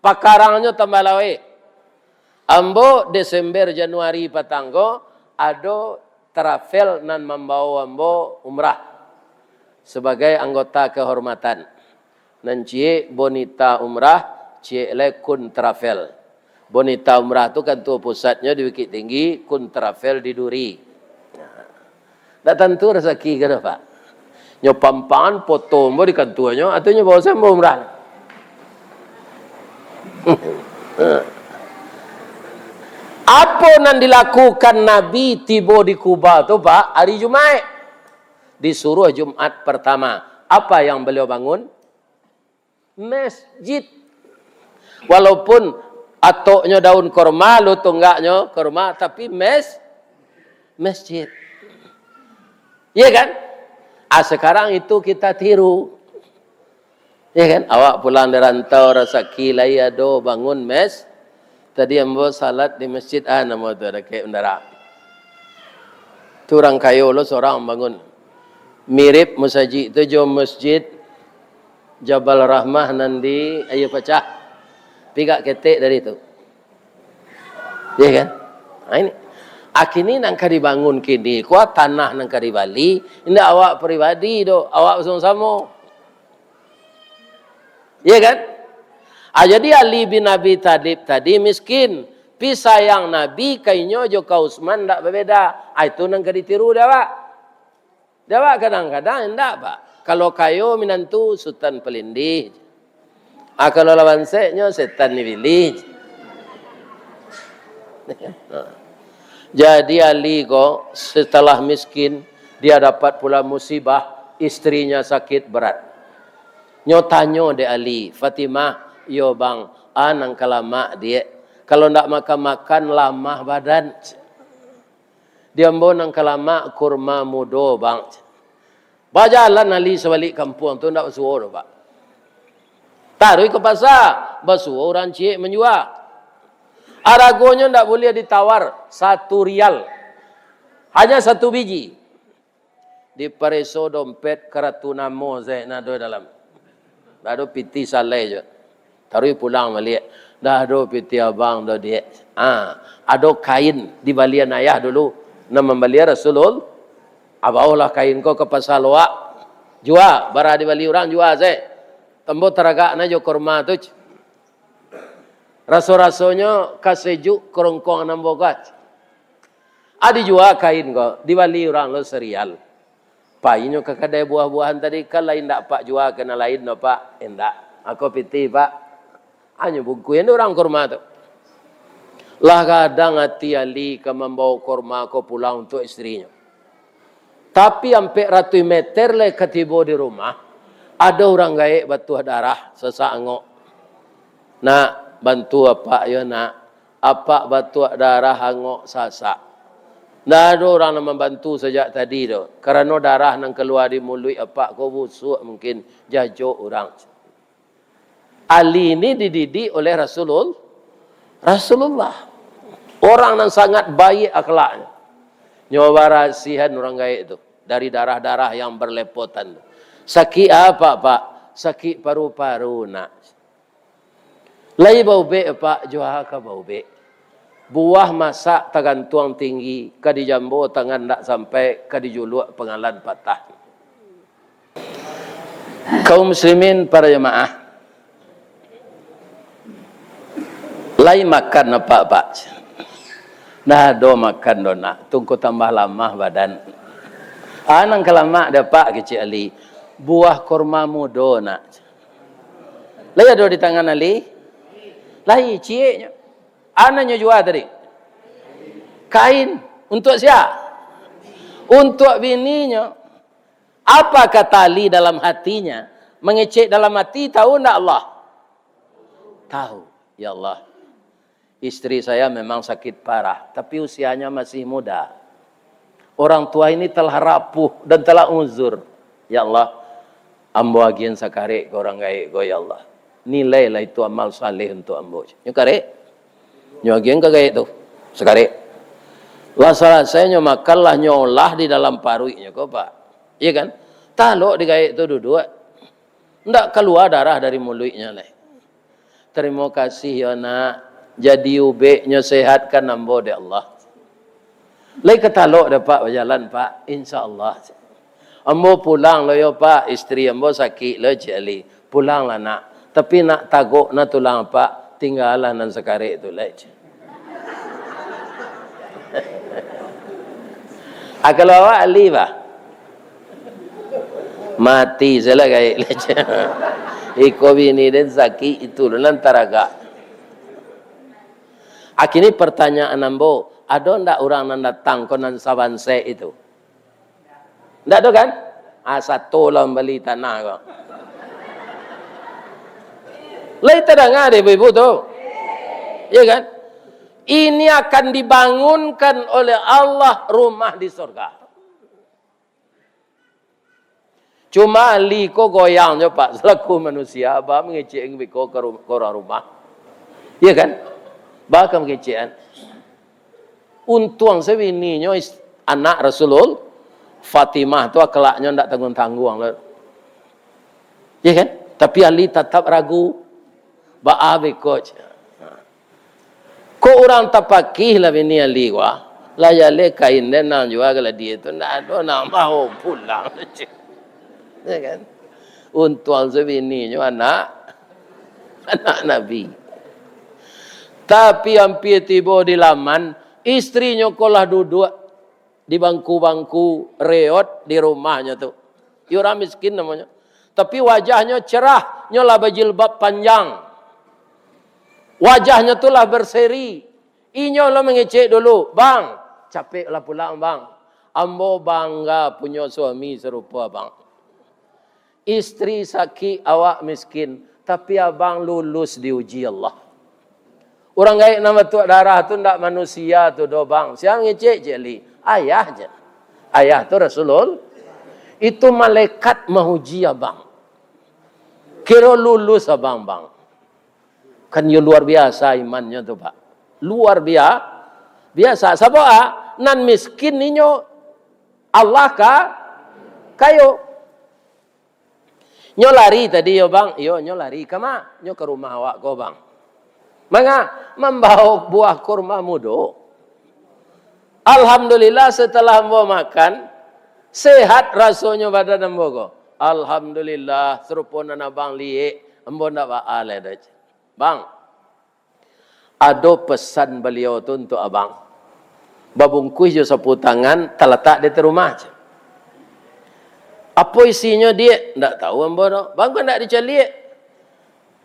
Pakarangnyo tambah laweh. Ambo Desember Januari patang ko ado travel nan mambawo ambo umrah sabagai anggota kehormatan. Nan ciek Bonita Umrah, ciek lai Kun Travel. Bonita Umrah tu kantua pusatnyo di Bukittinggi, Kun Travel di Duri. Ndak tantu rasaki ka doh, Pak. Nyo pampangan foto ambo di kantuanyo, atau nyo bawa sambo umrah. Apo nan dilakukan Nabi tibo di Kuba tu, Pak? Hari Jumaik. Disuruh Jumat pertama. Apa yang beliau bangun? Masjid. Walaupun atoknyo daun korma, lo tunggaknyo korma, tapi mes-, masjid. Iya kan? Ah, sekarang itu kita tiru. Iya kan? Awak pulang dari rantau, rasaki lai ado, bangun mes-, Tadi ambo salat di masjid, ah, namo tu, dakek bandara. Tu urang kayo lo surang bangun. Mirip musajik tu jo masjid Jabal Rahmah nan di Aia Pacah. Tapi agak ketek dari tu. Iya kan? Ha, ini. Ah, kini nan ka dibangun kini, ko tanah nan ka dibali, indak awak pribadi doh, awak basamo-samo. Iya kan? Ah, jadi Ali bin Abi Thalib tadi miskin. Pi sayang Nabi ka inyo jo ka Utsman ndak babeda. Ah, itu nan ka ditiru dek awak. Dek awak kadang-kadang indak, Pak. Kalau kayo minantu Sutan Palindih. Ah, kalau lawan seknyo setan dipilih. Jadi Ali ko setelah miskin, dia dapat pula musibah, istrinya sakit berat. Nyo tanyo dek Ali, "Fatimah, iyo bang, a nan ka lamak, Diak? Kalau ndak makan-makan, lamah badan." "Di ambo nan ka lamak kurma mudo, bang." Bajalan Ali sabalik kampuang tu, ndak basuo doh, Pak. Taruih ka pasa, basuo urang ciek manjua. Aragonyo ndak buliah ditawar, satu rial. Hanya satu biji. Dipareso dompet karatu namo sajo nan ado dalam. Ndak ado pitih salai jo. Taruih pulang baliak. Ndak ado pitih abang tu, Diak. Ah, ado kain dibalian ayah dulu. Nan mambalian Rasulul-, ah, baolah kain ko ka pasa Loak. Jua, bara dibali urang, jua sajo. Ambo taragak na jo kurma tu. Raso-rasonyo ka sejuk karongkong nan bogah. Ah, dijua kain ko, dibali urang lo sarial. Painyo ka kadai buah-buahan tadi, kan lain dak Pak jua ka nan lain no, Pak? Indak. Ako pitih, Pak. Hanyo bungkuihan urang kurma tu. Lah gadang ati Ali ka mambawo kurma ko pulang untuak istrinyo. Tapi ampek ratuih meter lai ka tibo di rumah, ado urang gaek batuah darah, sasak angok. "Nak, bantu apak yo, nak. Apak batuah darah angok sasak." Ndak ado urang nan mambantu sajak tadi tu, karano darah nan kalua di muluik apak ko busuak, mungkin jajok urang. Ali ini dididik oleh Rasulul-, Rasulullah. Orang nan sangat baik akhlaknya. Nyo barasihan urang gaek tu dari darah-darah yang berlepotan tu. "Sakik apa, Pak?" "Sakik paru-paru, nak." "Lai baubek, Pak?" "Jua ka baubek. Buah masak tagantuang tinggi, ka dijambo tangan ndak sampai, ka dijuluak pangalan patah." Kaum muslimin, para jamaah, lai makan apak, Pak? "Ndak ado makan doh, nak. Tungku tambah lamah badan." "A nan ka lamak dek apak?" kecek Ali. "Buah kurma mudo, nak." Lai ado di tangan Ali? Lai, cieknyo. A nan nyo jua tadi? Kain. Untuak sia? Untuak bininyo. Apa kata Ali dalam hatinya? Mengecek dalam hati, tahu ndak Allah? Tahu. "Ya Allah, istri saya memang sakit parah, tapi usianya masih muda. Orang tua ini telah rapuh dan telah uzur. Ya Allah, ambo agiahan sakarek ka urang gaek ko, ya Allah. Nilailah itu amal saleh untuak ambo." Nyo karek. Nyo agiahan ka gaek tu. Sakarek. Lah salasai nyo makan, lah nyo olah di dalam paruiknyo ko, Pak. Iya kan? Talok di gaek tu duduak. Ndak kalua darah dari muluiknyo lai. "Tarimo kasih yo, nak. Jadi ubeknyo sehatkan ambo dek Allah. Lai ka talok dek Apak bajalan, Pak? Insya Allah. Ambo pulang lo yo, Pak. Isteri ambo sakik lo, Cik Ali. Pulanglah, Nak. Tapi nak tagok na tulang Apak, tinggalah nan sakarek tu lai, Cik. Ah, kalau awak Ali, bah? Mati sajolah gaek lai, Cik. Iko bini den sakik itu lo nan taragak. Akini pertanyaan ambo, ado ndak urang nan datang ko nan sabansek itu? Ndak ado kan? Ah, sato lah mambali tanah ko. Lai tadanga dek ibu-ibu tu? Iya kan? Ini akan dibangunkan oleh Allah rumah di sorga. Cuma Ali ko goyang jo, Pak, salaku manusia, ba mangecek beko ka ru-, ka urang rumah. Iya kan? Ba ka mangecek an. Untuang se bininyo is-, anak Rasulul, Fatimah tu akhlaknyo ndak tangguang-tangguang lo. Iya kan? Tapi Ali tatap ragu. Baa beko, cek. Kok urang tapakih lah bini Ali ko, ah. Lah jaleh kain den nan jua ka ladiah tu, ndak ado nan bao pulang, cek. Ya kan? Untuang se bininyo anak, anak Nabi. Tapi ampia tibo di laman, istrinyo ko lah duduak di bangku-bangku reot di rumahnyo tu. Iyo urang miskin namonyo. Tapi wajahnyo cerah, nyo lah bajilbab panjang. Wajahnyo tu lah berseri. Inyo lo mangecek dulu, "Bang, capeklah pulang, Bang. Ambo bangga punyo suami sarupo Abang. Istri sakik, awak miskin, tapi Abang lulus diuji Allah." Urang gaek nan batuak darah tu ndak manusia tu doh, Bang. Sia mangecek, cek Ali? Ayah, cek. Ayah tu Rasulul. Itu malaikat mauji Abang. Kiro lulus Abang, Bang. Kan yo luar biasa imannyo tu, Pak. Luar bia-, biasa. Sabab, ah, nan miskin inyo Allah ka-, kayo. Nyo lari tadi yo, Bang. Iyo, nyo lari. Ka ma? Nyo ka rumah awak ko, Bang. Manga? Mambaok buah kurma mudo. Alhamdulillah, setelah ambo makan, sehat rasonyo badan ambo ko. Alhamdulillah, sarupo nan abang liek, ambo ndak baa lai doh. Bang, ado pesan baliau tu untuak abang. Babungkuih jo sapu tangan, talatak di ateh rumah. Apo isinyo, Diak? Ndak tahu ambo doh. Bang, kok ndak dicaliak?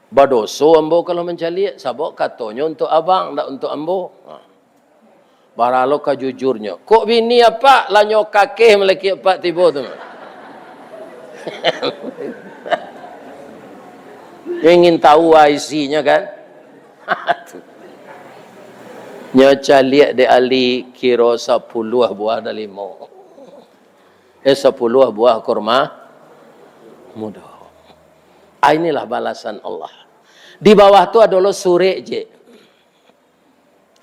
Badoso ambo kalau mancaliak, sabab katonyo untuak abang, ndak untuak ambo. Ha. Baralo ka jujurnyo. Kok bini apak, lah nyo kakeh malakik apak tibo tu. Nyo ingin tahu ah isinyo kan. Nyo caliak dek Ali kiro sapuluah buah dalimo. Eh, sapuluah buah kurma mudo. Ah, inilah balasan Allah. Di bawah tu ado lo surek, cek.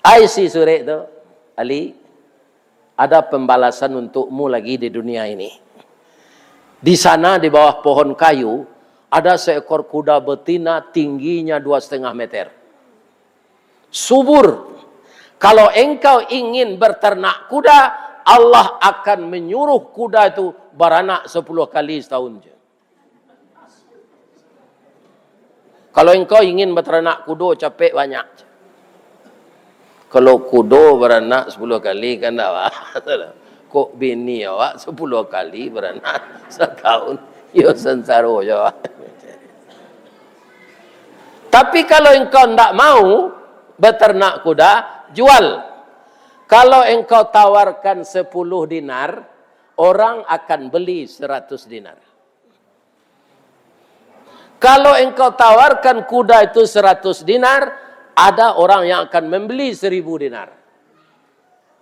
Ah, isi surek tu, Ali, ada pembalasan untukmu lagi di dunia ini. Di sana, di bawah pohon kayu, ada seekor kuda betina, tingginya dua setengah meter. Subur. Kalau engkau ingin berternak kuda, Allah akan menyuruh kuda itu baranak sepuluh kali setahun je. Kalau engkau ingin berternak kudo capek banyak. Kalau kudo baranak sepuluh kali kan ndak apa. Kok bini awak sepuluh kali baranak setahun? Yo, sengsaro je awak. Tapi kalau engkau ndak mau beternak kuda, jual. Kalau engkau tawarkan sepuluh dinar, orang akan beli seratus dinar. Kalau engkau tawarkan kuda itu seratus dinar, ada orang yang akan membeli seribu dinar.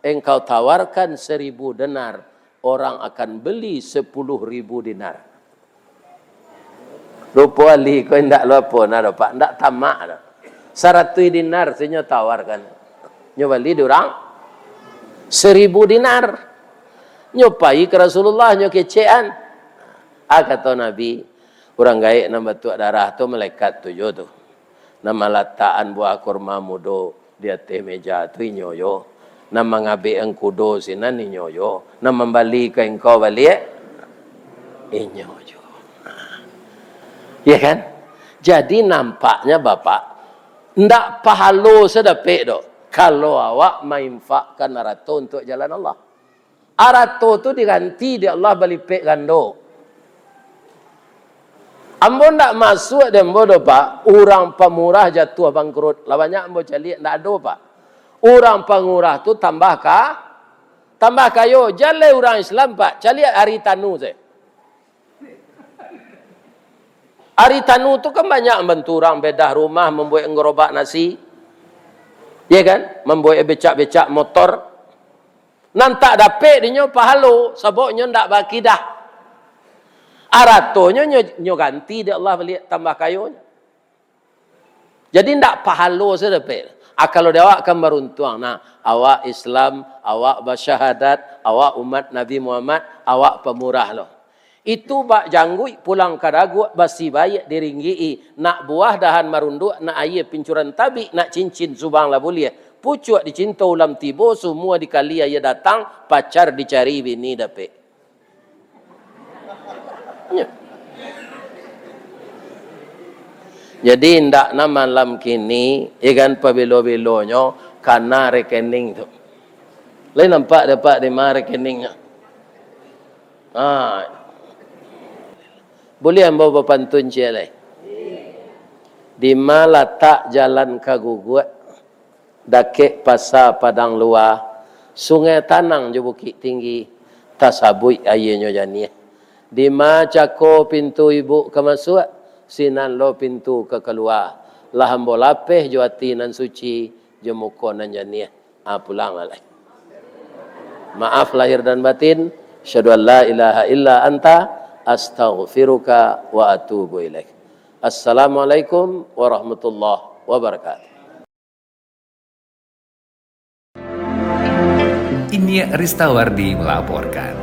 Engkau tawarkan seribu dinar, orang akan beli sepuluh ribu dinar. Rupo Ali ko indak lo apo nah doh, Pak, indak tamak doh. Saratuih dinar se nyo tawarkan. Nyo bali di urang seribu dinar. Nyo pai ka Rasulullah, nyo kecekan. Ah, kato Nabi, urang gaek nan batuak darah tu malaikat tu juo tu. Nan malatakan buah kurma mudo Di ateh meja tu inyo yo. Nan mangabek ang kudo sinan inyo yo. Nan mambali ka engkau baliak, inyo yo. Ya kan? Jadi nampaknya Bapak, ndak pahalo sadapek doh, kalau awak mainfakkan arato untuk jalan Allah. Arato tu diganti dek Allah balipek gando. Ambo ndak masuak dek ambo doh, Pak, urang pamurah jatuah bangkrut. Lah banyak ambo caliak, ndak ado, Pak. Urang pamurah tu tambah ka, tambah kayo. Jaleh urang Islam, Pak, caliak ari tanu se. Ari tanu tu kan banyak mambantu urang bedah rumah, mambuek gerobak nasi. Ya kan? Mambuek becak-becak motor. Nan tak dapek dinyo pahalo, sabab nyo ndak baakidah. Aratonyo nyo, nyo ganti dek Allah baliak tambah kayonyo. Jadi ndak pahalo sajo dapek. Ah, kalau di awak kan baruntuang. Nah, awak Islam, awak basyahadat, awak umat Nabi Muhammad, awak pamurah lo. Itu bak jangguik pulang ka daguak, basi baiak diringgik-i, nak buah dahan marunduak, nak aia pincuran tabik, nak cincin subang lah buliah. Pucuak dicinto ulam tibo, sumua dikali aia datang, pacar dicari bini dapek. Nyo. Jadi, indak nah malam kini, ya kan, pabilo-bilonyo kana rekening tu. Lai nampak dapek di ma rekeningnyo? Ha. Buliah ambo bapantun ciek lai? Di ma latak jalan ka Guguak, dakek pasa Padang Lua, Sungai Tanang jo Bukik Tinggi, tasabuik aianyo janiah. Di ma cako pintu ibuk ka masuak, sinan lo pintu ka kalua. Lah ambo lapeh jo ati nan suci, jo muko nan janiah. Ah, pulang lah lai. Maaf lahir dan batin. Asyhadu an la ilaha illa anta, astaghfiruka wa atubu ilaik. Assalamualaikum warahmatullahi wabarakatuh. Iniak Ristawardi melaporkan.